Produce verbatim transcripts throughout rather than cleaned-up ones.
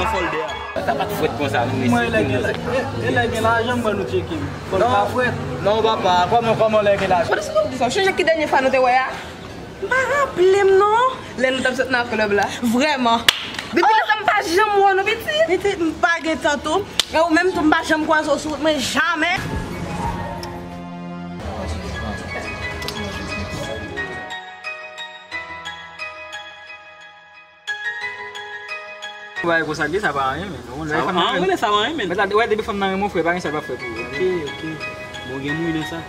Sa pa t frèt konsa, non, mesye. Mwen, lè gen la, e, e lè gen lajan, mwen, nou tcheke m. Fò l pa frèt. Non, papa, kòman, kòman lè gen lajan? Ou chonje ki dènye fwa nou te wè a? M pa raple m, non. Lè nou t ap sot nan klèb la. Vrèman. Depi lè sa, m pa janm wè w, non, pitit. Pitit, m pa gen tan tou. E ou menm tou, m pa janm kwaze w sou wout mwen, jamè. Bagay konsa l ye, sa pa anyen, men. Ou konn lè fanm nan renmen. Sa pa anyen, men. Mwen ta di, wè, depi fanm nan renmen w, frè, pa gen sa l p ap fè pou ou. Ok, ok. Bon, gen mouri nan sa.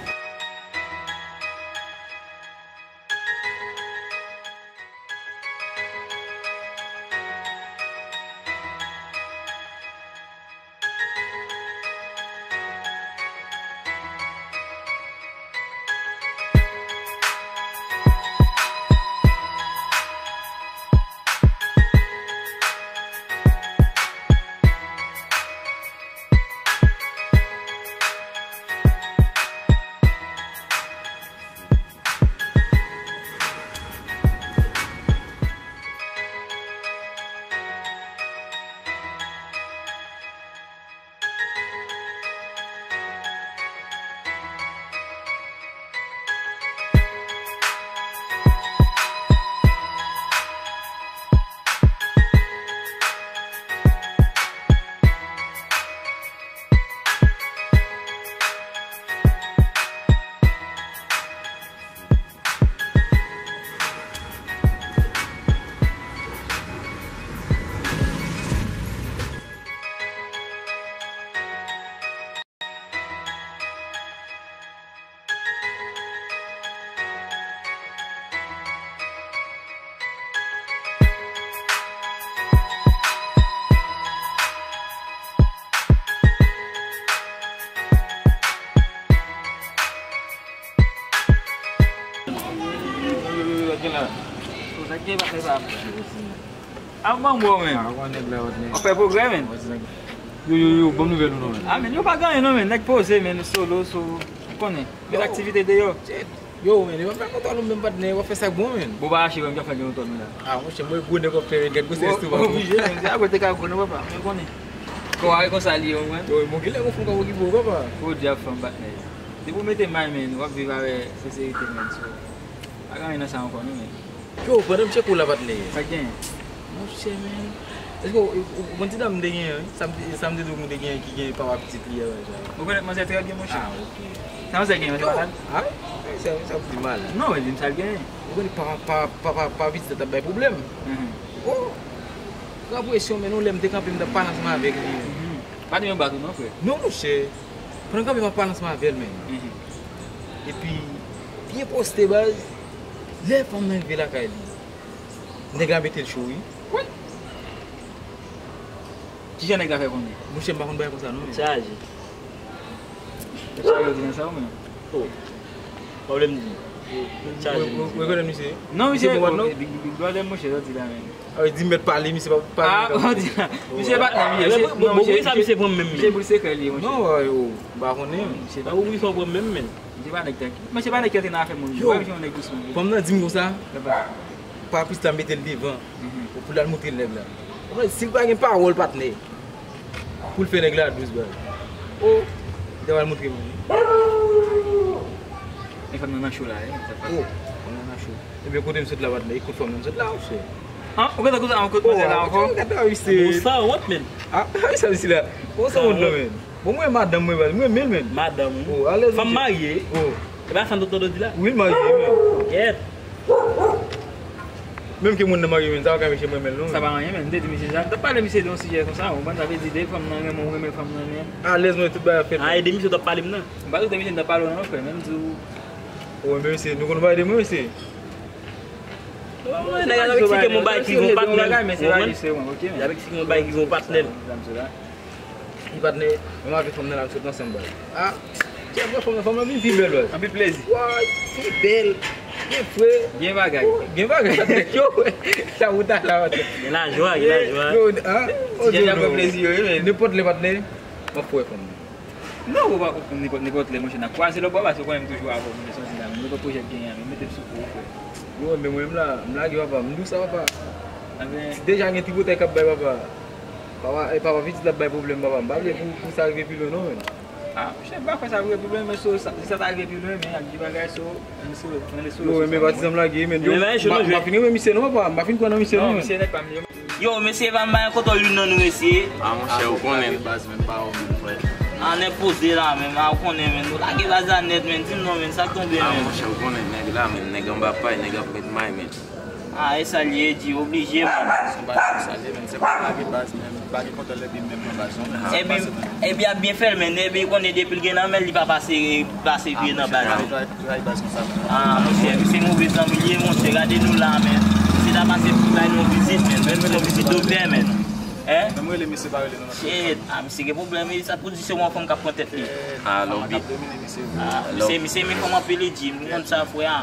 Sa k gen, pa fè sa. A, ban m bò, men. A, w nèg la, w nèg. W ap fè pwogrè, men. Yo, yo, yo, bon nouvèl ou non, men. A, men, yo pa gen anyen non, men. Nèg poze, men, solo, so, ou konnen. Gen aktivite deyò. Yo, men, yo pa fè kontwòl ou menm, patnè, w ap fè sa k bon, men. Bon, pa rache, men, m ap fè gen kontwòl ou la. A, monchè, mwen gwo nèg w ap fè, men, gad gwosès estomak ou. Oblije, men, se a kote ka konnen, papa, men konnen. Kò a, e konsa li ye, ou konprann? Yo, men, gen lè gon fanm ka okipe w, papa. Gwo dyab fanm, patnè. Depi w mete may, men, w ap viv avè senserite, men, so. Pa gen anyen nan sa ankò, non, men. Yo, pandan m tcheke w la, patnè. Sa k genyen? Monchè, men. Èske w, w, w konn ti dam m te genyen an, wi? Sa m te, sa m te di w m te genyen ki gen papa pitit li a, sa. Ou konèt manzè trè byen, monchè. A, ok. Sa manzè genyen, se malad? A? Sa, sa ap di malad. Non, men di m sa l genyen. Ou konn papa, papa, papa, papa pitit la t ap bay pwoblèm. Mhm. O! Pran presyon, men non, lè m te kanpe, m t ap pale ansanm avèk li. Mhm. Pa di yon bat ou non, frè. Non, monchè. Pran kanpe m ap pale ansanm avè l, men. Mhm. Epi, byen poste, baz. Lè fanm nan rive lakay li, nèg la mete l cho, wi. Wi. Kijan nèg la fè konnen? Monchè, m pa konn bagay konsa, non, men. Chaje. Chaje, ou di nan sa, ou menm? O. Pwoblèm di. Chaje. Ou, ou, ou rekonèt misye? Non, misye, misye bon pat, non? Big, big, big brother, monchè, sa di la, men. A, di mèt pale, misye pa, pa. A, misye pa, non, misye, bon, non, bon, misye, pou sa misye pran menm, misye men. Boul sekrè li ye, monchè. Non, yo, m pa konnen. Misye pa. Bon, pou sa w pran menm, men. Misye pa nèg tanki. Misye pa nèg ki antre nan afè moun. Yo, wè, misye yon nèg dousman. Fanm nan di m konsa, papa pitit la mete l devan, mhm, pou l al montre l nèg la. Ou konprann, si l pa gen pawòl, patnè, pou l fè nèg la dous, baz. O, li ta pral montre m li. Men fanm nan nan cho la, wi. O, fanm nan nan cho. Ebyen, kote m sot la, patnè? E kot fanm nan m sot la, monchè? An, ou gentan kote, an, kot manzè la ankò? O, gade misye. Bon, sa wont, men. A, sa misye la. Bon, sa wont, non, men. Bon, mwen, madanm mwen, baz. Mwen, men, men. Madanm ou? O, alèz. Fanm marye? O. E pa sa m t ap tande w di la? Wi, l marye, men. Kèt. Menm ke moun nan marye, men, sa pa ka meche mwen, men, non. Sa pa anyen, men. M te di misye sa. M t ap pale misye de yon sijè konsa, ou konprann? Sa vle di, de fanm nan renmen, ou renmen fanm nan, men. Alèz, mwen, tout bagay ap fèt. A, e de misye w t ap pale m nan? M pa di w de misye m t ap pale w nan, non, frè, men m di w. O, men mesye, nou konn bagay de mwen, mesye. Nèg la ap eksplike m yon bagay ki gon patnè l, ou konprann? L ap eksplike m yon bagay ki gon patnè l. Li patnè, menm avèk fanm nan la, m sot ansanm, baz. A, ti ap wè fanm nan, fanm nan vin pi bèl, baz. Anpil plezi. Way, pi bèl, byen fre. Byen bagay. O, byen bagay, patnè. Yo, sa ou ta la, patnè. Gen lajwa, gen lajwa. Yo, an? O, yo, non. Nenpòt lè, patnè, m ap wè fanm nan. Non, ou pa konprann nenpòt, nenpòt lè, monchè, n ap kwaze lòt bò, paske ou konnen m toujou avè w, men, sonje la, men, nenpòt pwojè k genyen an, men, mete m sou kou, frè. Yo, men mwen menm la, m lage, papa, m dous sa, papa. Deja gen tripotay k ap bay, papa. Papa, e papa pitit la ap bay pwoblèm, papa. M pa vle pou, pou sa rive pi lwen, non, menn. Ah, monchè, m pa kwè sa rive pi lwen, men so, sa, si sa ta rive pi lwen, men y ap di bagay so, men so, men so, yo, men patizan m lage, men yo, men, m pa fin renmen misye, non, papa. M pa fin kwè nan misye, non, men. Misye nèg pa m li. Yo, mesye, pa m bay kontwòl youn nan nou, mesye. Ah, monchè, ou konnen. Baz, men pa ou menm, frè. Ah, nèg poze la, menm, ah, ou konnen, menm. Nou lage baz la nèt, menm. Di m non, menm, sa k tonbe, menm. Ah, monchè, ou konnen, nèg la, menm, nèg anba pay, nèg ap met may, menm. Ah, e sa l ye, di, oblije, menm. Se yon bagay konsa l ye, menm. Se pa lage baz, menm. Pa gen kontwòl epi menm nan baz, non, menm. Epi, epi ap byen fè l, menm. Epi konnen depi l gen nan men l, li pa pase, pase pye nan baz, menm. Tray baz konsa. Ah, monchè, misye move zanmi l ye, monchè, gade nou la, menn. Misye ta pase pou bay nou yon vizit, menn. Menm yon vizit doktè, menn. Hein? Menm rele misye pa rele nou nan telefòn. Shit, ah, misye gen pwoblèm, wi, sa pou di se yon fanm k ap pran tèt li. Ah, lè w byen. Ah, misye, misye renmen fanm anpil, li di, m konn sa, frè a.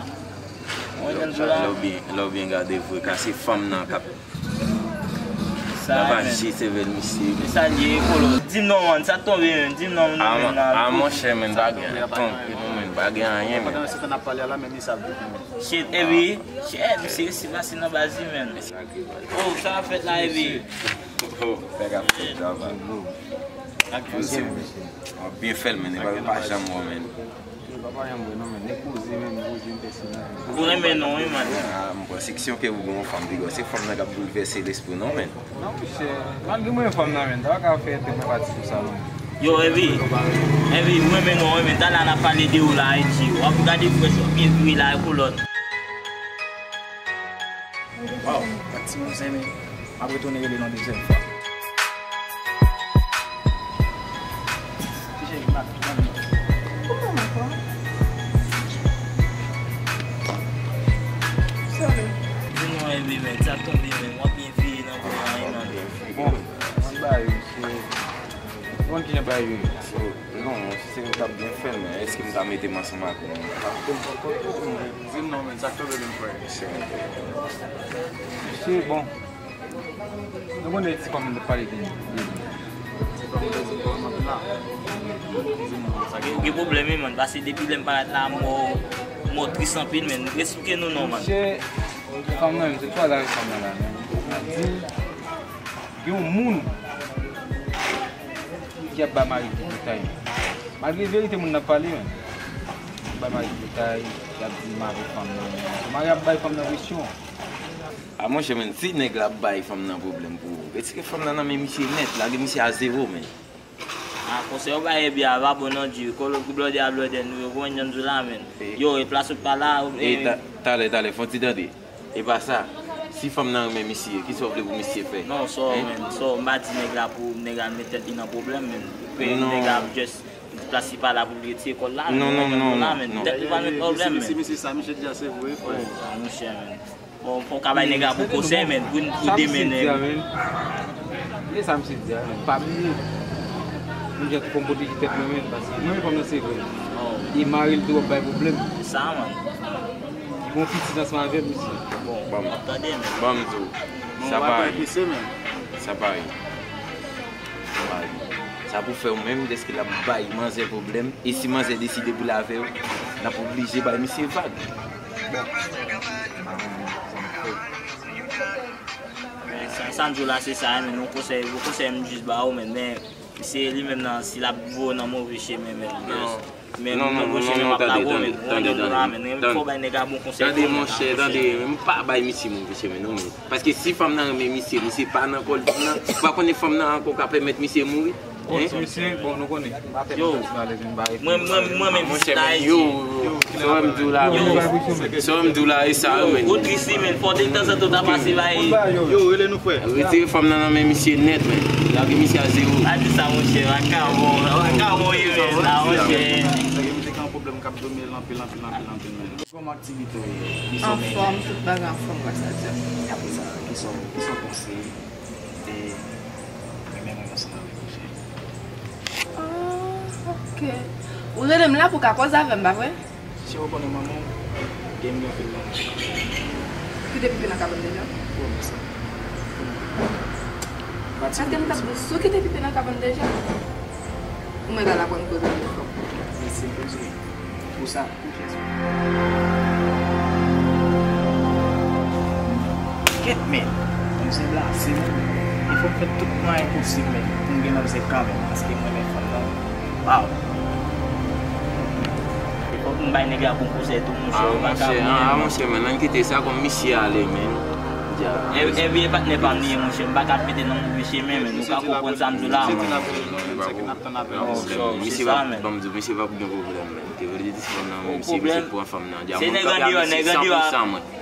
Mwen, lè w byen, lè w byen gade vre, ka se fanm nan k ap Sa, nan pa menn. Jis evèl misye. E sa l ye, Kolo? Di m non, man, sa k tonbe, menn? Di m non, nou menm nan. Ah, monchè, menn, pa gen anyen, tonbe non, menn, pa gen anyen, menn. Pandan se tan n ap pale a la, menm li sa ap vin, menn. Shit, epi, shit, misye resi pase nan baz li, menn. Oh, sa ap fèt la, epi. Oh, sa k ap fèt la, man. Ak misye, menn. W ap byen fè l, menn, e pa, pa janm wè w, menn. Yo, papa, janm wè non, menn. Nèg poze, menn, poze, m pèse non. Ou renmen non, wi, man. Ah, m panse ke si yon ke ou gen yon fanm, piga se fanm nan k ap boulvèse lespri w, non, menn. Non, monchè, malgre mwen fanm nan, menn, sa pa ka fè tèt mwen pati sou sa, non. Yo, Evi, Evi, ou renmen non, wi, menn. Talè a n ap pale de ou la, Ayiti. W ap gade frèch, w ap byen vire la, e kolòn. Waw, ak timoun zen, men. M ap retounen rele l yon dezyèm fwa. Ti cheri, m ap, m ap. Kòman m ap? Sorry. Di nou, Evi, men, sa tonbe, men, w ap byen veye nan kouran, wi, man. Bon, mwen ba yo, se, mwen ki jan ba yo. Non, si se mwen k ap byen fè l, men èske m ta mete m ansanm ak ou menm? Di m non, men sa k tonbe menm, frè. Mesye, bon. Nou konnen ti fanm nan pale de li. Ti fanm nan di m kòman m la. Ou gen pwoblèm, wi, man. Pase depi lè m parèt la, m wè w, m wè w tris anpil, men. Eksplike nou non, man. Mesye, fanm nan, se twa la fanm nan la, men. Di, gen yon moun ki ap ba mari l detay. Malgre verite moun nan ap pale, men. Ap ba mari l detay, y ap di mari fanm nan. Mari ap bay fanm nan presyon. A monchè, men, si nèg la ap bay fanm nan pwoblèm pou ou, retire fanm nan nan men misye nèt, lage misye a zewo, men. Ah, konsèy ou bay Ebi a pa bon non, Dye. Kolo pou blòdè a blòdè nou yo, konprann jan m di w la, men. Yo, e plas ou pa la, e ta-, talè, talè, fè yon ti tande. E pa sa, si fanm nan renmen misye, kisa w vle pou misye fè? Non, sò, men, sò, m pa di nèg la pou nèg la met tèt li nan pwoblèm, men. Ke nèg la just plas li pa la pou l retire kò l la, men. Non, non, non, non, men. Tèt li pa met pwoblèm, men. Si misye sa, misye di a se vre, frè. Ah, monchè, men. Bon, fò w ka bay nèg la bon konsèy, men, pou, pou demen, men. E sa misye di a, men, pa bliye. Mwen jan tou fò m pwoteje tèt mwen, men, paske mwen, fanm nan se vre. E mari l tou ap bay pwoblèm. Sa, man. Li gon pitit ansanm avè l osi. Bon, m ap tande, men. Ban m di w. Sa parèy. Sa parèy. Sa parèy. Sa pou fè w menm, dèske l ap bay manzè pwoblèm. E si manzè deside pou l avè w, l ap oblije bay misye vag. Bon. Men sa, sa m di w la, se sa, men yon konsèy, yon konsèy m jis ba ou, men, men se li menm nan, si l ap voye w nan move chemen, men, men non, non, non, non, tande, tande, tande, tande, tande, monchè, tande, m pa bay misye move chemen, non, men, paske si fanm nan renmen misye, misye pa nan kò l, fanm nan, ou pa konnen fanm nan ankò ka pèmèt misye mouri? Bon, ti mesye, bon, nou konnen. Yo, mwen, mwen, mwen menm isit la, Ayiti. Yo, sa m di w la, men. Sa m di w la, e sa, yo, men. Ou tris, men, fò de tanzantan w ta pase bay. Yo, rele nou, frè. Retire fanm nan nan men misye nèt, men. Lage misye a zewo. Pa di sa, monchè, vakabon, vakabon, ye, men, la, monchè. Nèg yo te gen yon pwoblèm k ap domine l anpil, anpil, anpil, anpil, men. Kòman aktivite w ye? Anfòm, tout bagay anfòm, gras a Dye. E apre sa, kisa w, kisa w panse de renmen mwen ansanm avèk Roger? Ah, ok. Ou rele m la pou w ka koze avè m, pa vre? Si w konnen manman w, gen m gen anpil lanmou. Kite pipe nan kabann deja? Wi, men sa. Èske m t ap di w si w kite pipe nan kabann deja? Ou mèt al aprann koze avèk fanm. Mèsi, mèsi. Pou sa. Kèt, men, misye blase, wi. E Fò m fè tout mwayen posib, men, pou m gen manzè kanmenm, paske m renmen fanm nan. Waw. E fòk m bay nèg la bon konsèy tou, monchè. Ah, yo pa ka monchè, ah, ah, monchè, men, ann kite sa, kòm misye ale, men. Dja. E, e byen patnè pa m li ye, monchè. M pa ka mete nan move chemen, men. Ou ka konprann sa m di w la, men. Misye p ap, ban m di w, misye p ap gen pwoblèm, men. Te vle di fanm nan, men, misye, misye pran fanm nan. Dja, se nèg andeyò, nèg andeyò.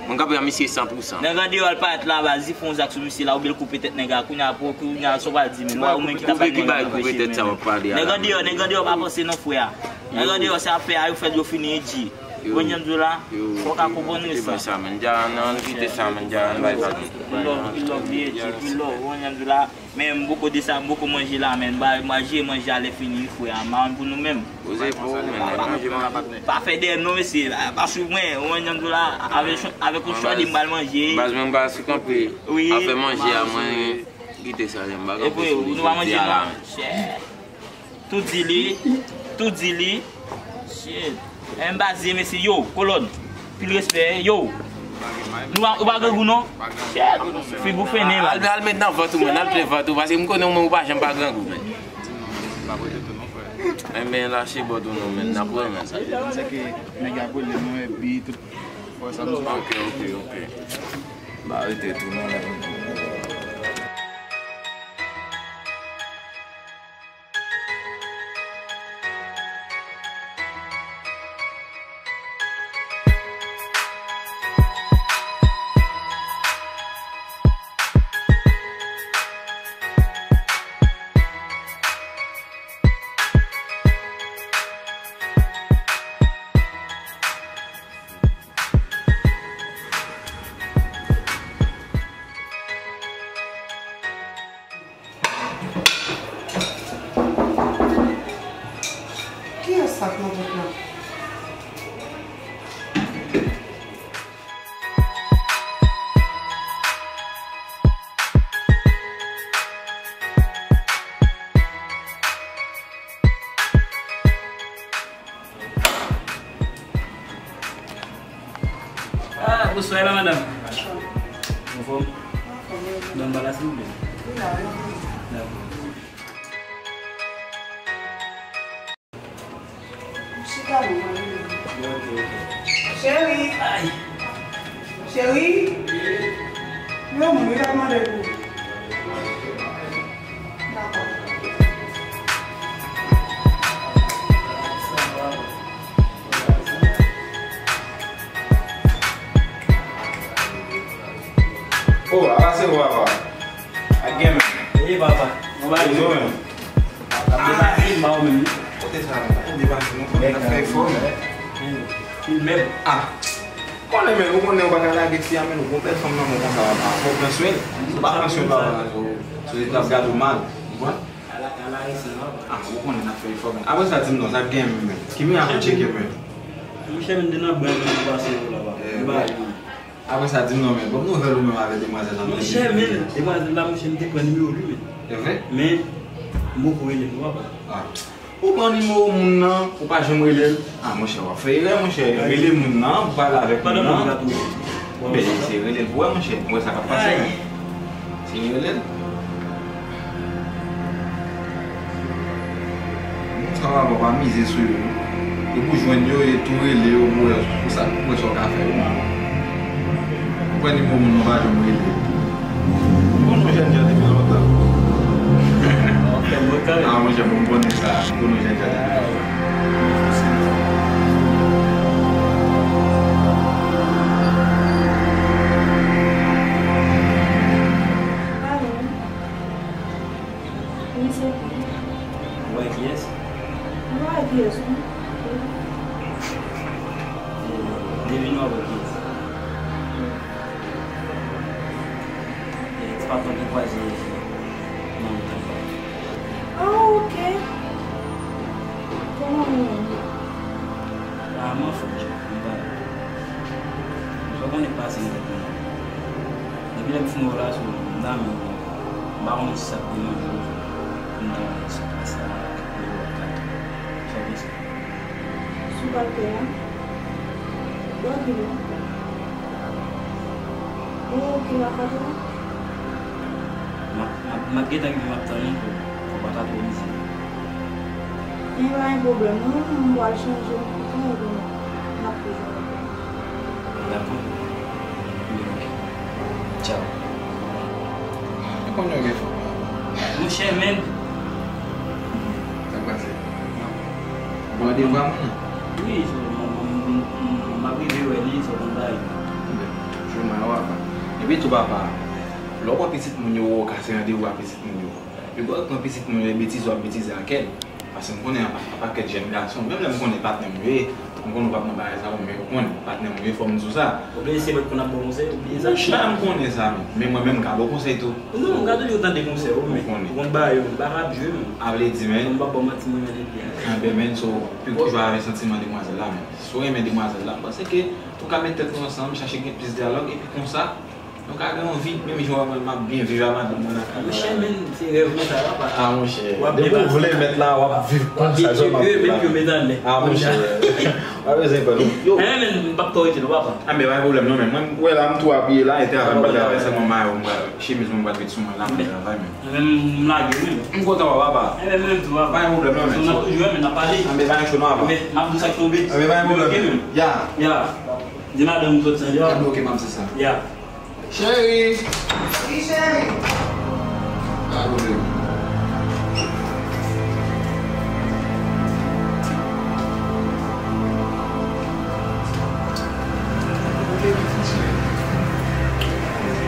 Mwen kanpe a misye san pou san. Nèg andeyò al parèt la, baz, li fè yon zak sou misye la, oubyen l koupe tèt nèg la, kounye a, pou, kounye a, sa w pral di, men, ou menm ki t ap bay nèg la koupe tèt sa w ap pale a la. Nèg andeyò, nèg andeyò pa panse non, frè. Nèg andeyò, se afè a yo fè l, yo fini, e di. Ou konn jan m di w la, fò w ka konprann sa. Kite sa, men, dja, nan, kite sa, men, dja, ann bay padon. Pi lò, pi lò, pi lò, ou konn jan m di w la. Men m poko de sa, m poko manje la, men. Ba, manje, manje a lè fini, wi, frè a. M pa konn pou nou menm. Poze pou ou, men, manje, manje. Pa fè dèyè m non, mesye. Pa, pa swiv mwen. Ou wè jan m di w la, avèk, avèk yon chòni m pral manje. Baz, mwen m pa sou kanpe. Wi. Afè manje a, mwen, kite sa, men m pa kanpe sou li jodi a la, men. Tout di li, tout di li. Shit. M pa di, mesye, yo, kolòn. Pil respè, yo. Nou pa, ou pa grangou, non? Shit. Figi w fennen, al, al met nan vant ou, men, al plen vant ou, paske m konnen w, men, ou pa janm pa grangou, men. Enben, lache bòt ou non, men, n ap wè, men. Sa vle di, se ke nèg ap rele nou, epi tout fwa sa m di. Ok, ok, ok. Ba, rete tou, non, men. Kiyès sa k nan pòt la? Ah, bonswa, la, madanm. Anfòm? Anfòm, wi. Ban m ba la, silvouplè. Wi, la, wi. Dakò. Chita non, mwen. Ok, ok. Cheri. Ay. Cheri. Yo, moun, yo t ap mande pou ou. Dakò. Oh, apa se ou, apa? Ak gen men. Wi, papa. Mwen pa di. Ou menm? Ap depase m pa ou menm, wi. Kote sa, men? Ap depase nou, kote n ap fè efò, men. Wi. Wi, men. Ah. Konnen, men, ou konnen ou pa ka lage fi a, men, ou gon bèl fanm nan men konsa, papa. Fò w pran swen l. Si w pa pran swen l, papa, se, se l ap gade w mal. Ou konprann? Ala, ala, resi, papa. Ah, ou konnen n ap fè efò, men. Apre sa, di m non, sa k gen, men. Ki men ap tcheke, men. Monchè, men, te nan bwen, men, pase yo la, papa. Eh, m pa wi. Apre sa, di m non, men, ban m nouvèl ou menm avèk demwazèl la, men. Monchè, men, demwazèl la, monchè, m te pran nimewo l, wi, men. Se vre? Men, m poko rele l non, papa. Ah. Ou pran nimewo moun nan, ou pa janm rele l. Ah, monchè, w ap fè erè, monchè. Rele moun nan, pou pale avèk moun nan. Pandan m ap tou. Men, se rele l pou wè, monchè, pou wè sa k ap pase, men. Se rele l. Moun sa va pa mize sou yo, non. Depi w jwenn yo, e tou rele yo pou wè, pou sa, pou wè sa w ka fè yo, non. Ou pran nimewo moun nan, pa janm rele. Ou konn yon jèn jan depi lontan. Ah, monchè, bon, m konnen sa. M konnen yon jèn jan depi lontan. Alo. Wi, se li. Ou wè kiyès? Mwen pa wè kiyès, non. Devine w ap wè kiyès. E, ti patwon te kwaze nan wout la. Ah, ok. Kòman ou ye? Ah, mwen anfòm, cheri. Mwen pa. Ou konnen k pase nan tèt mwen. Depi lè m fin wè w la, so, m nan men w. M pa konnen si sa ap deranje w, so, pou m ta wè sa k pase a, kat nimewo a kat. Sa w panse? Sou pal pè a? Bò dlo. Oh, ok, a kote w? M ap, m ap M ap gentan rive, m ap tann ou pou, pou w pa ta twò bizi. Gen pa gen pwoblèm non, m pral chanje m kouzen epi n ap toujou rete. Dakò. Tchaw. Ou konnen yo gen fanm. Monchè, men. Sa k pase? Ou gen randevou a moun nan? Wi, so, m, m, m, m, m ap rive wè li, so, konn bagay. Ebyen, jou m a yo apa. Epi tou papa, lè w pran pitit moun yo, ou ka se randevou a pitit moun yo. Epi w pran pitit moun yo, e betize w ap betize ak èl. Paske m konnen anpil, anpil pakèt jèn gason, menm lè m konnen patnè m yo ye, m konnen w p ap nan bagay sa yo, men ou konnen patnè m yo ye, fò m di w sa. Ou bliye se mwen ki konn ap ba w konsèy, ou bliye sa. Monchè, m konnen sa, men, men mwen menm m ka ba w konsèy tou. Non, m ka toujou tande konsèy ou, men ou konn bagay yo, m pa ka ap jwe, men. A vle di, men. M p ap ba w manti, mwen, men depi a. Enben, men, so, pi gwo jwa avèk santiman demwazèl la, men. Si w renmen demwazèl la, m panse ke ou ka met tèt nou ansanm, chache gen plis dyalòg, epi konsa, nou ka gen yon vi, menm jan w wè mwen, m ap byen viv a madanm mwen nan kay la. Monchè, men, se rèv mwen sa, papa. A, monchè, depi w vle mèt la, w ap viv konsa, jan m ap viv la. A, monchè, pa bezwen pè, non. Yo. Men, men, m p ap twò rete, non, papa. A, men, pa gen pwoblèm, non, men mwen, m wè la, m tou abiye la, e travay m pral travay, sèlman mayo, m pral, chemiz mwen, m pral met sou mwen la, m pral travay, men. Men, men, m lage, wi. M kontan wè, papa. Men, men, men, tou, papa. Pa gen pwoblèm, non, men. N ap toujou wè, men n ap pale. A, men, pa gen cho, non, papa. Men, m ap di w sa k tonbe. A, men, pa gen pwoblèm. Ok, men. Ya. Ya. Di madanm m sot sa, ya. A, men, ok, m ap di sa. Ya. Cheri! Wi, cheri! Pa gen pwoblèm.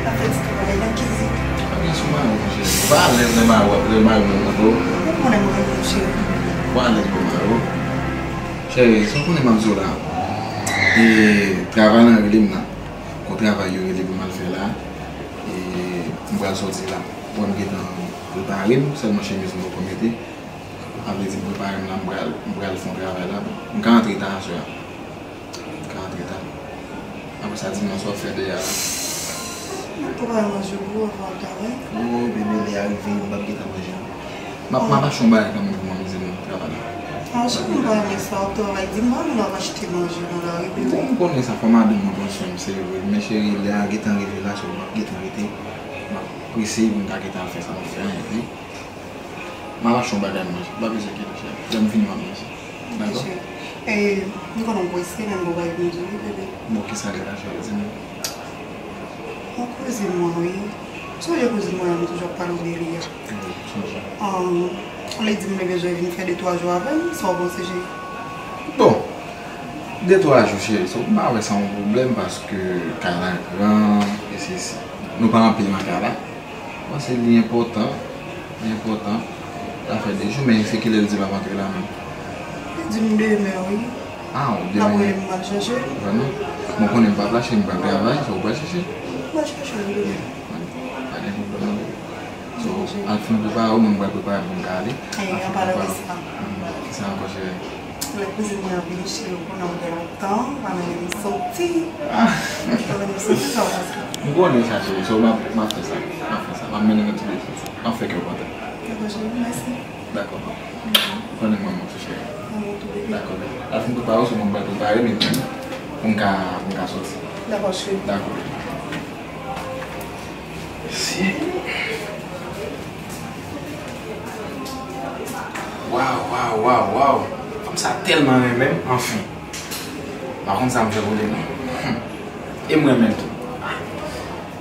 Pa fè ti travay nan kizin. Pa gen sou mayo, cheri. Ou pa alèz lè mayo, lè mayo nan do. Ou konnen mwen renmen w, cheri. Ou pa alèz pou mayo. Cheri, sa w konnen m ap di w la. E travay lan rele m nan. Gon travay yo rele pou m al fè la. E m pral sòti la. Bon, m gentan prepare m, sèlman chemiz m poko mete. A vle di, m prepare m la, m pral, m pral fè yon travay la. M ka antre ta aswè a. M ka antre ta. Apre sa, di m nan sa w ap fè dèyè a la. M ap prepare manje pou ou anvan w travay. O, bebe, lè a rive, m p ap gentan manje non. M ap, m ap achte yon bagay kanmenm pou m amize m nan travay la. A, cheri, m pa renmen sa, w ap travay, di m pa vin ap achte manje nan lari, bebe. Bon, m konnen sa, fò madanm mwen pran swen m, se vre. Men cheri, lè a gentan rive la, so m ap gentan rete. M ap prese pou m ka gentan al fè sa m ap fè a, epi m ap achte yon bagay manje. Ou pa bezwen enkyete, cheri. Lè m vini, m ap manje. Dakò? Cheri. E, m konnen w prese, men m gon bagay pou m di w, wi, bebe. Bon, kisa li ye, cheri? Di m. Yon kouzin mwen, wi. Sonje kouzin mwen an, nou toujou ap pale w de li a. Wi, m sonje. Ahn, li di m li bezwen vin fè de twa jou avè m, sa w panse, cheri? Bon, de twa jou, cheri, so, m pa wè sa yon pwoblèm, paske kay la gran, e se, se, nou pa anpil nan kay la. M panse li enpòtan, li enpòtan. Sa fè de jou, men se kilè l di l ap antre la menm? Li di m demen, wi. A, w demen. L ap rele m, m al chèche l. Vrèman? Bon, konnen m p ap lache, m pral travay, so w pral chèche l? M pral chèche l demen. Pa gen pwoblèm, non, bebe. So, al fin prepare w, mwen m pral prepare m pou m ka ale. E, an palan de sa. Kisa ankò, cheri? Lè kouzin mwen an vini, cheri, ou konnen m gen lontan, m pa nan menm soti. M pa nan menm soti, sa w panse? M konnen sa, cheri, so, m ap, m ap fè sa. M ap fè sa. M ap mennen nou tou de suit. M ap fè kè w kontan. Dakò, cheri, mèsi. Dakò. Ou konnen m renmen w tou, cheri. Mwen tou, bebe. Dakò. Al fin prepare w, so, mwen m pral prepare m, epi pou m ka, pou m ka soti. Dakò, cheri. Dakò. Mesye. Waw, waw, waw, waw. Fanm sa tèlman renmen m, anfen. Pa konn sa m fè pou li, non. Hum. E m renmen l tou. Ah.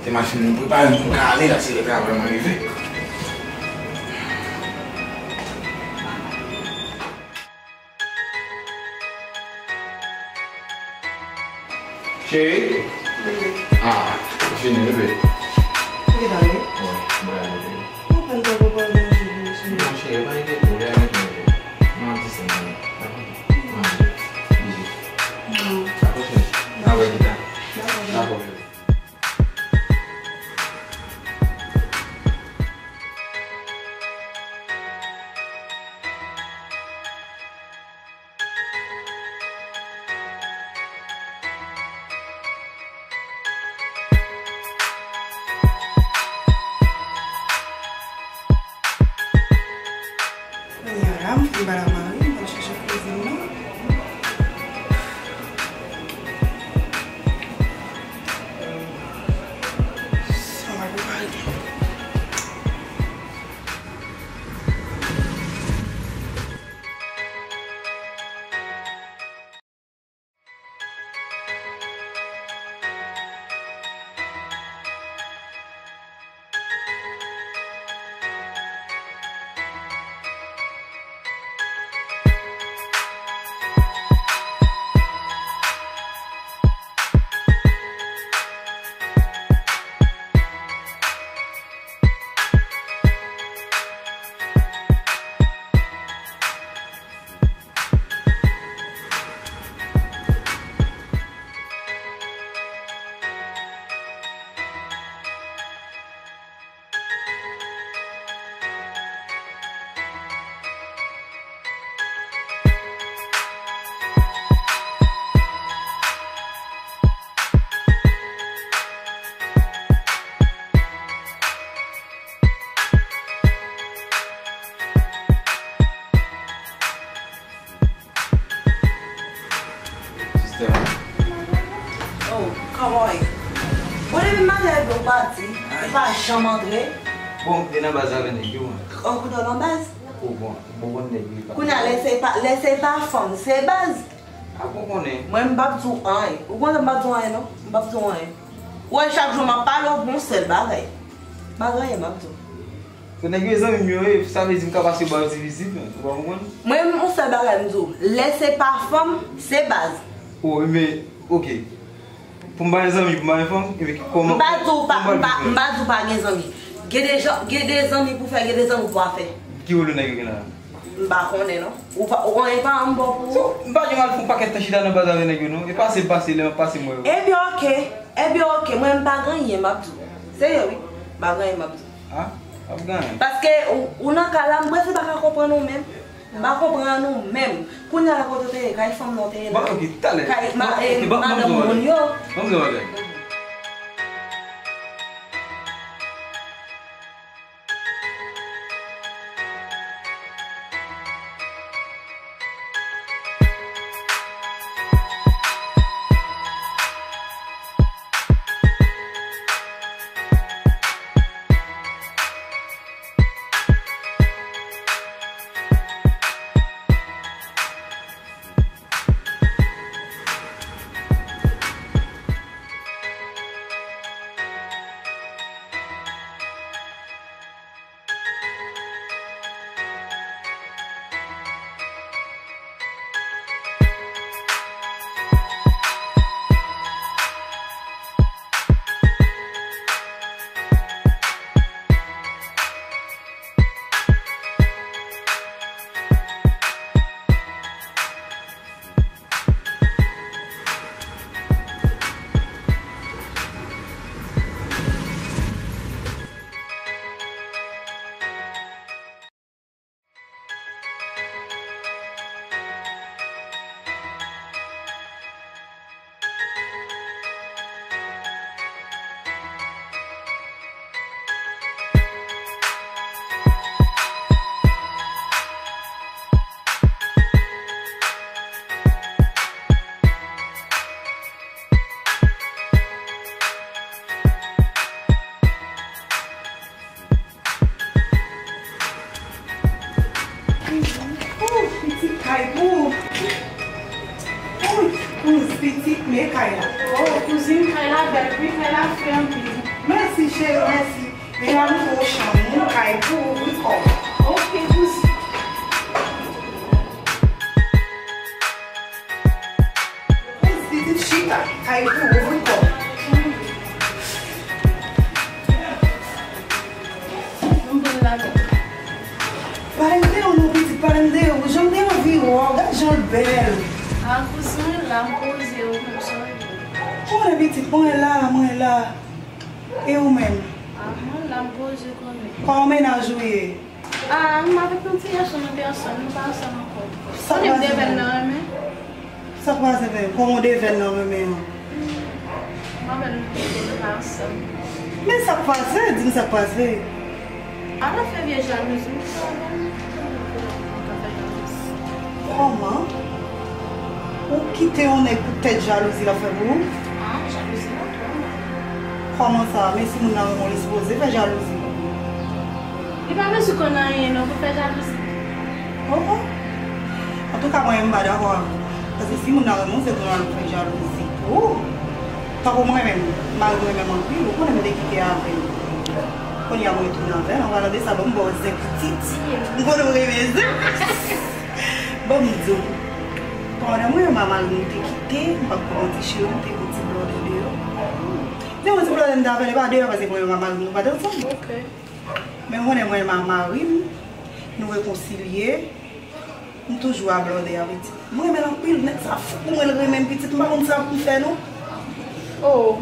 Te m al fin prepare m pou m ka ale la, se lè travay mwen rive. Cheri? Bebe. Ah, ou fini, bebe? Ou gentan ale? Wi, mwen ale, bebe. Ou fè m tankou pa manje pou ou, cheri. Non, cheri, pa enkyete w, lè a gentan rive. Mwen ap desann, bebe. Dakò? Mwen ale. Bebe. Non. Dakò, cheri. N a wè pita. Dakò, bebe. Dakò, bebe. Kounye a la, m fin ba l a mari, m pral chèche kouzin nan. Sa m pral prepare. Oh, kòman w ye? Bon, depi maten rive ou pa di, ou pa janm antre. Bon, m te nan baz avè nèg yo, mwen. An kou dòl an baz? Oh, bon, bon, bon, nèg yo pa. Kounye a, lè se pa, lè se pa fanm, se baz. A, bon, konnen. Mwen, m p ap di w anyen. Ou konnen m p ap di w anyen, non? M p ap di w anyen. Ou wè, chak jou m ap pale w pou yon sèl bagay. M pa gen anyen m ap di w. Fò nèg yo zanmi m yo ye, sa vle di m ka pase ba yo ti vizit, ou pa konprann? Mwen menm, yon sèl bagay m di w, lè se pa fanm, se baz. O, men, oke. Pou m pa gen zanmi, pou m pa gen fanm, epi kòman, m pa di w pa, m pa, m pa di w pa gen zanmi. Gen de jan, gen de zanmi pou fè, gen de zanmi pou pa fè. Ki wòl nèg yo gen la? M pa konnen, non. Ou pa, ou, anyen pa ann bò pou ou. M pa gen mal fè yon pakèt tan chita nan baz avè nèg yo, non. E pase, pase, lè m ap pase, m wè yo. Ebyen, oke. Ebyen, oke. Mwen, m pa gen anyen m ap di w. Serye, wi. M pa gen anyen m ap di w. A, w ap gen anyen. Paske ou, ou nan kay la, m prèske pa ka konprann ou menm. M pa konprann ou menm. Kounye a la kote w te ye, kay fanm nan w te ye la. Bon, oke, talè. Kay ma-, e, madanm moun yo. Ban m di w yon bagay. Ouh, pitit, kay pou ou. Ouh, kouz, pitit, men kay la. Oh, kouzin, kay la bèl, wi, kay la fre anpil. Mèsi, cheri, mèsi. Men la nou fè yon chanm, yon kay pou ou, ouvri kò w. Oke, kouzin. Pitit chita, kay pou ouvri kò. Mwen bon ladan. Pa ede w non, pitit, pa ede w. Jan m te anvi wè w, gad jan l bèl. A, kouzin, la m poze w, konn sa w ye. Mwen pitit, mwen la, mwen la. E ou menm? A, mwen la, m poze konnen. Kòman mennaj ou ye? A, m avèk yon ti gason, nou te ansanm, nou pa ansanm ankò. Sa k pase menm? Sa k pase menm? Kòman w devèn nan renmen an? M avè l, nou kite, nou pa ansanm. Men sa k pase? Di m sa k pase. A, l ap fè vye jalouzi, m pa avè l, m ka fè jalouzi. Kòman? Ou kite yon nèg pou tèt jalouzi l ap fè pou ou? A, jalouzi la twò mal. Kòman sa? Men si moun nan renmen w, li sipoze fè jalouzi pou ou. Li pa bezwen konn anyen non pou fè jalouzi. Oh, oh. Antouka, mwen menm m pa dakò avè w. Paske si moun nan renmen w, se pou l al fè jalouzi pou ou. Tankou mwen menm, mari m renmen m anpil, ou konnen mwen te kite avè l. Kounye a mwen retounen avè l, an palan de sa, bon, m ba w zen pitit. M konnen w renmen zen. Bon, m di w, pandan mwen menm ak mari m te kite, m p ap konn ti cheri, m te gon ti blòdè deyò. Men yon ti blòdè m t avè l, e pa deyò, paske mwen menm ak mari m, nou pa t ansanm. Ok. Men ou konnen mwen menm ak mari m, nou rekonsilye. M toujou a blòdè a pitit. Mwen renmen l anpil, nèg sa fou pou mwen, l renmen m pitit, m pa konn sa pou m fè non. Oh.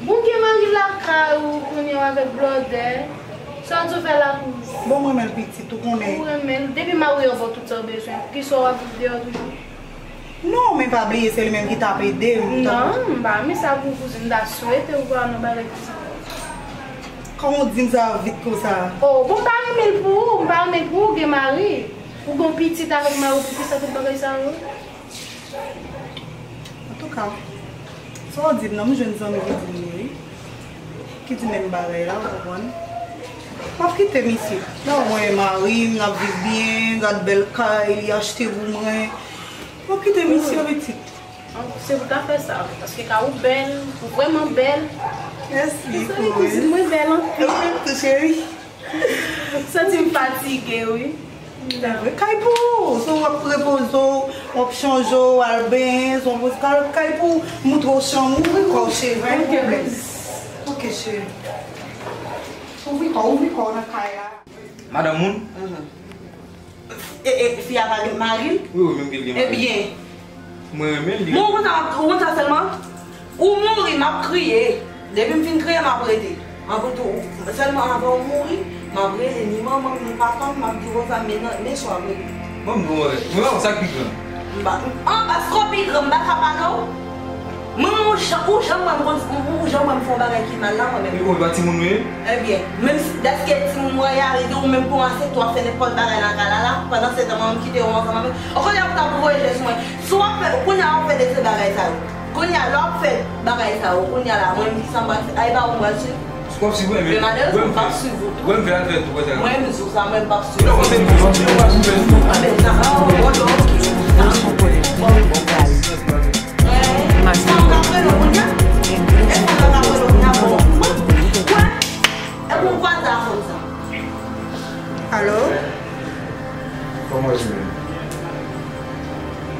Bon, gen mari lakay ou kounye a avèk blòdè. Sa w di w fè la pou... Bon, mwen renmen l pitit, ou konnen. Ou renmen l. Depi mari w ba w tout sa w bezwen, poukisa w ap viv deyò toujou? Non, men pa bliye se li menm ki t ap ede m. Non, m pa renmen sa pou ou, kouzin. M ta swete ou pa nan bagay konsa. Kòman w di m sa vit konsa? Oh, bon, m pa renmen l pou ou, m pa renmen l pou ou, gen mari. Ou gon pitit avèk mari w, poukisa tout bagay sa yo? Sa w di m nan, m jwenn zanmi ki di m li wi. Ki di menm bagay la, w konprann? M ap kite misye. Lè w wè mari m, n ap viv byen, gad bèl kay li achte pou mwen. M ap kite misye, pitit. Se pou ta fè sa, paske ka ou bèl, ou vrèman bèl. Mèsi, kouzin. Mwen bèl anpil. Ou menm tou, cheri. Santi m fatige, wi. Kay pou ou, si w ap repoze w, w ap chanje w, al benyen, si w ap kay, kay pou ou, moutre w chanm ou, ouvri kò w, cheri, pa gen pwoblèm. Ok, cheri. Ouvri kò w, ouvri kò w nan kay la. Madanm moun? E, e, fi a pa gen mari l? Wi, wi, menm ke l gen mari. Ebyen, Mwen renmen l, li. Bon, ou konn sa, ou konn sa sèlman? Ou mouri, m ap kriye. Depi m fin kriye, m ap rete. Anpil tou, sèlman avan ou mouri, m ap rele ni manman m, ni papa m, m ap di konsa, men nan, men sa w ap rele. Mwen, mwen, mwen, mwen, sa k pi gran. M pa, anba, sa k pi gran, m pa ka pale w. Mwen, ou jan, ou jan mwen, m konn, ou jan mwen, m fè yon bagay ki mal la, mwen menm. Ou pa timoun ou ye? Ebyen, menm si, dèske timoun mwen ye, a vle di ou menm pou w ansent, w ap fè nenpòt bagay nan kay la, la, pandan se tan, mwen, m kite w ansanm avè l. Ou konnen w t ap voye je sou mwen. Si w ap fè, kounye a w ap fè de se bagay sa yo. Kounye a, lè w ap fè bagay sa yo, kounye a la, mwen menm ki sa m pral fè? A, e pa ou m pral swiv? W ap swiv mwen, men malerezman, m p ap swiv ou tou. Mwen menm, m fè al fè tou, wè sa. Mwen menm, jou sa, mwen, m p ap swiv ou. Non, mwen menm, mwen menm, mwen menm, mwen menm. Anben, sa, a, ou bon, non. Sa w t ap rele w kounye a? E sa w t ap rele w kounye a? Bon, mwen, mwen, e pou m kwaze a fanm sa. Alo? Kòman w ye menm?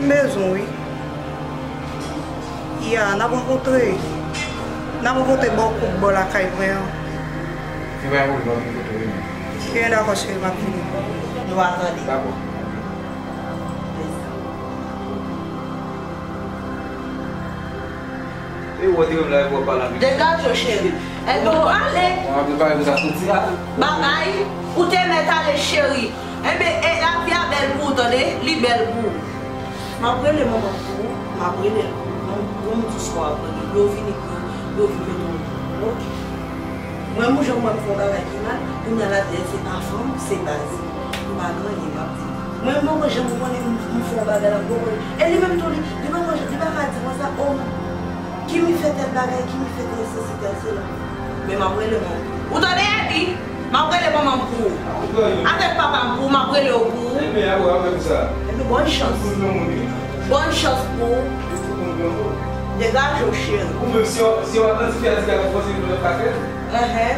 M bezwen w wi. Ya, n ap rankontre. N ap rankontre bò kout bò lakay mwen an. Se pa yon pwoblèm, m ap vin kote w wi menm. Ebyen, dakò, cheri, m ap vini. Nou va tande. Dakò. E ou te menm la, e pou w ap pale anpil. Degaje w, cheri. Enben, w ale. Mwen ap prepare pou sa soti a. Bagay, ou te mèt ale, cheri. Enben, e lavi a bèl pou ou, tande? Li bèl pou ou. M ap rele manman pou ou, m ap rele l pou ou. Bon, bon, m di w sa w ap rele. Yo vini pou yo, yo vin mete w nan lòk. Mwen, m jan mwen, m fè yon bagay ki mal, kounye a la, dèyè se pa fanm, se baz. M pa gen anyen, m ap di. Mwen, m poko janm konnen m, m fè yon bagay la, m poko. E li menm tou, li, li poko, li pa ka di konsa, o, Kimi fè tèl bagay, Kimi fè tèl sesi, tèl sela. Men m ap rele manman. Ou tande, Ebi? M ap rele manman m pou ou. Avèk papa m pou ou, m ap rele yo pou ou. Ebyen, bòn chans. Bòn chans pou ou. Degaje w, cheri. Ou menm, si w, si w ap nan ti fè a, ti gade fòse pou lòt pakèt. Enhen.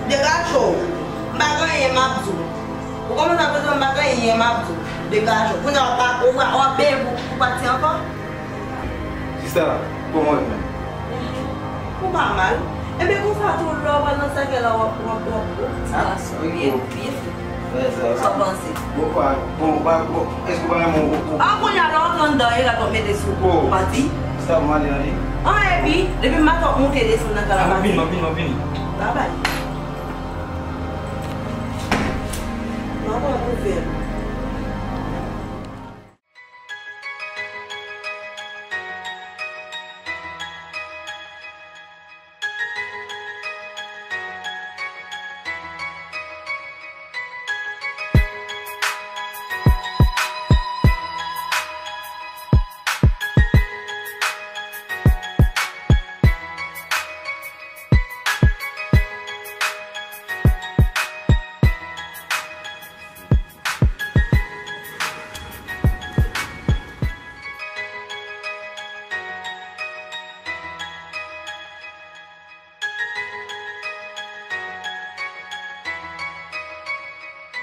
Degaje w. M pa gen anyen m ap di w. Ou kòmanse ap bezwen m pa gen anyen m ap di w. Degaje w. Kounye a w ap, w ap, w ap benyen pou, pou pati ankò? Sista, kòman w ye menm? Ou pa mal. Enben konsa tou lè w pral nan sèkèy la w ap, w ap, w ap, w ap ti gason byen vif. Sa w panse? Bon, pa, bon, pa, bon, èske w pa renmen w, w, w. A, kounye a la w antre anndan e rad w ap mete sou ou. Ou pa di? Sista, m ale, ale. An, epi, depi maten w ap monte desann nan kay la, m ap vini, m ap vini, m ap vini. Babay. M ap pran nouvèl.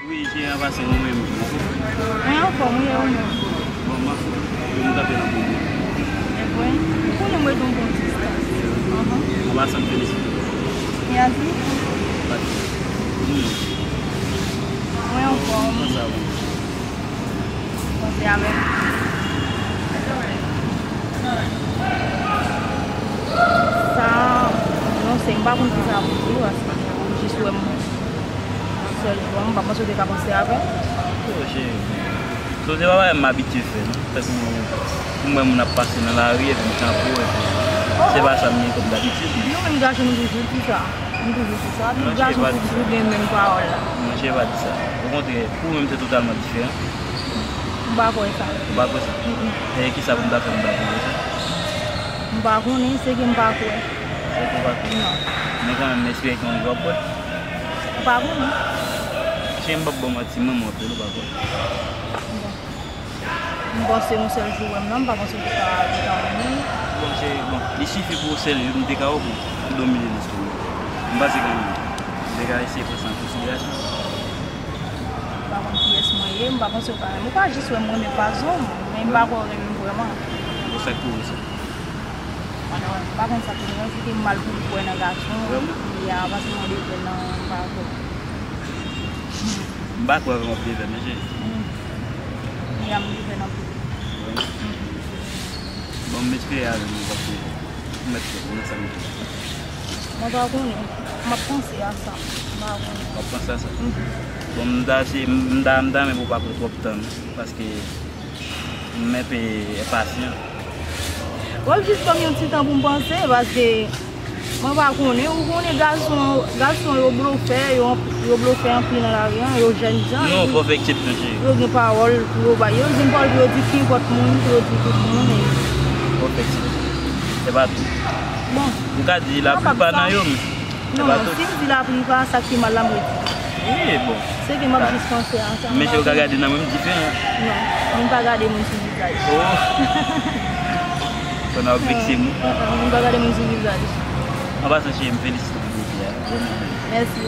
Wi, Jera pase mwen menm. Mwen anfòm, wi, e ou menm? Bon, m anfòm. Yo, m kanpe nan pwoblèm. E vre? Ou konnen mwen tou m pran distans. Anhan. Anba sa m felisite. Mèsi. Pa di. Ou menm? Mwen anfòm. Kòman sa va? Panse avè m. Sa, non, se m pa konn kisa pou di w, paske ou jis wè m sèl fwa, m pa panse w te ka panse avè m. Oh, cheri. So, se pa bagay m abitye fè, non. Fèk mwen, pou m wè moun ap pase nan lari, epi m kanpe w, epi se pa sa m gen kòm dabitid. Nou menm gason, nou toujou di sa. Nou toujou di sa. Tout gason toujou gen menm pawòl la. Non, cheri, pa di sa. Okontrè, pou ou menm, se totalman diferan. M pa kwè sa. Ou pa kwè sa? Mm-mm. E kisa pou m ta fè pou m ta pwouve sa? M pa konnen, se ke m pa kwè. Se ke w pa kwè? Non. Men kanmenm, m espere ke yon jou w ap kwè. M pa konnen. Cheri, m p ap ba w manti, m renmen w anpil, ou pa kwè? Bon. M panse yon sèl jou w wè m nan, m pa panse w te ka, te ka renmen m. Bon, cheri, bon, li sifi pou yon sèl jou m te ka wè w pou, pou domine lestomak. M panse kanmenm, m te ka eseye pran sa an konsiderasyon. M pa konn kiyès mwen ye, m pa panse w ka renmen m. Ou ka jis wè m renmen fason w, men m pa kwè w renmen m vrèman. Bon, sa k pwouve sa? M pa konn sa k pwouve sa, se ke m mal pou m kwè nan gason. Vrèman? Ya, paske mwen de frè nan, m pa kwè. M pa kwè avè w ap devèn, non, cheri. Mm. Ya, m devèn anpil. Bon, m espere avè w, paske m mèt fè, m mèt sa m di. Mwen pa konnen. M ap panse a sa. M pa konnen. W ap panse a sa? Mhm. Bon, m ta se, m ta, m ta renmen pou w pa pran twòp tan, non, paske m enpe enpasyan. W ap jis ban m yon ti tan pou m panse, paske mwen pa konnen, ou konnen gason, gason yo blofè, yo, yo blofè anpil nan lari a, yo jèn jan. Non, epi pèfeksyon, cheri. Yo gen pawòl pou yo bay. Yo gen pawòl pou yo di kenpòt moun, pou yo di tout moun. E pèfeksyon. Se pa tout. Bon. Ou ka di laplipa nan yo, men se pa tout. Non, si m di laplipa, sa ki mal la, m redi. Wi, bon. Se ke m ap jis panse a sa. Men jan w ka gade nan mwen, m diferan. Non, moun pa gade moun sou vizaj. Oh. Fò n ap vekse m wi. Moun pa gade moun sou vizaj. An pasan, cheri, m felisite w pou jodi a. Vrèman. Mèsi.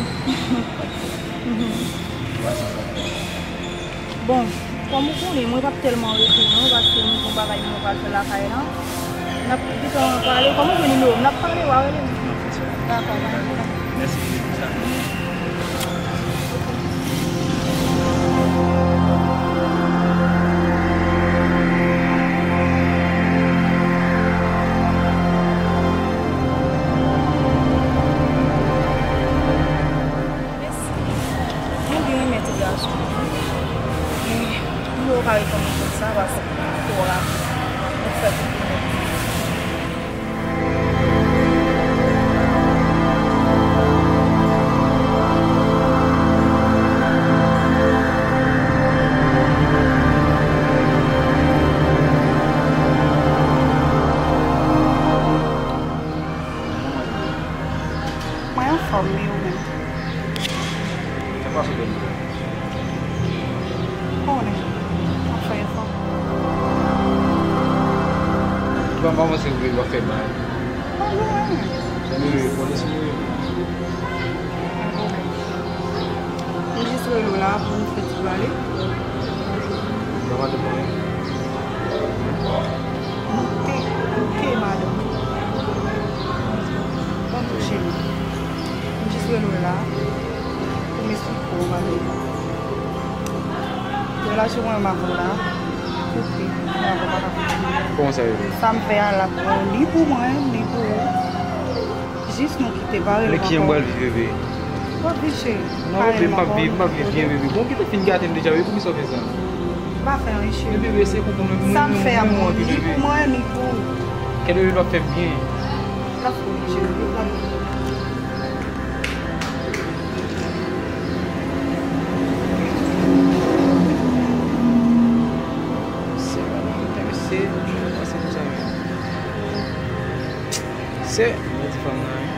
Bon, kòm ou konnen, mwen p ap tèlman rete non, paske m gen yon bagay mwen pral fè lakay la. N ap gentan pale. Kòm ou jwenn nimewo m, n ap pale, w a rele m. Dakò, pa gen pwoblèm. Mèsi pou sa. Mèsi. Mwen byen renmen ti gason. Men, m wè w ka rekonèt sa, paske m twò rapid. Mwen fè tout moun. Mwen anfòm, men ou menm? Sa pase bèl. Konnen, m ap fè efò. Bon, m pa panse w ap fè mal. Pa gen anyen. Anyway, konnen si. M jis rele w la pou m fè ti pale. Mwen pa te konnen. Moute, moute, madanm. Bon, touche m. M jis rele w la pou m esplike w, madanm. Relasyon mwen avè w la koupe. Mwen avè w pa ka kontinye. Kòman sa ye? Sa m fè a, l ap bon ni pou mwen, ni pou ou. Jis nou kite, pa rele m ankò. Avèk kijan m pral viv, bebe? W ap viv, cheri. Non, bebe, m p ap viv, m p ap viv byen, bebe. Bon, kite fin gate m deja, bebe, poukisa w fè sa? M pa fè anyen, cheri. Men, bebe, se pou mwen, mwen, mwen, mwen, bebe. Sa m fè a bon, ni pou mwen, ni pou ou. Kèt, bebe, l ap fè m byen. L ap fè w byen, cheri, l ap fè w byen. Se pa nan montay, mesye. Pase pou sa menm. Se, mwen di fanm nan, wi.